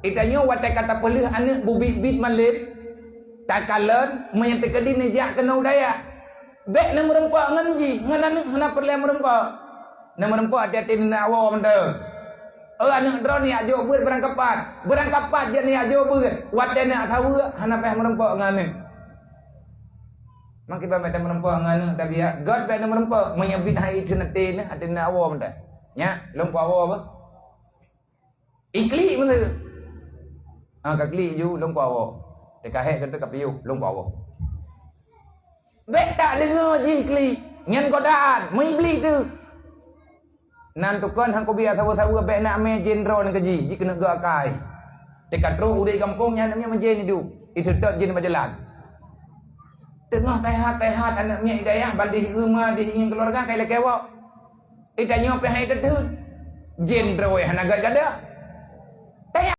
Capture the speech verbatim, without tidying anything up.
Geutanyoe watée ka tapeuleueh aneuëk bubit-bit maleb, takalon, meunyo teukeudi neujak keunoe u dayah. Bék neumeurumpok ngon jih, ngon aneuëk hana peureulée meurumpok. Neumeurumpok hati-hati neunak woe mantong. Oh, aneuëk droeneuh jak jok beuet beurangkapat. Beurangkapat jeuet jak jok beuet. Watée neujak saweue, hana payah meurumpok ngon aneuëk. Mangkibang bék neumeurumpok ngon aneuëk tabiat. Göt bék neumeurumpok. Meunyo bit hai teuneuti neuh, hati neunak woe mantong. Nyak, lôn kuwoe beuh. Iklik meusu. Ah, ka klik ju, lôn kuwoe. Teuka hék keu teuka piôh, lôn kuwoe. Bék tadeungoe jih klik. Nyan godaan, meuiblih teuh. Nan tukon han kubiet saweue-saweue bék nak mé jén droeneuh keu jih, jikeuneuk geuakai. Teuka trok udeb gampông nyan nyan meujen idup, iseutôt jén bak jalan. Teungoh teuhat-teuhat aneuëk miet i dayah, ban dih ma dih ngieng keuluwarga kai lakée woe. Geutanyoe pih hai teuteut. Jén droe hana gét gada.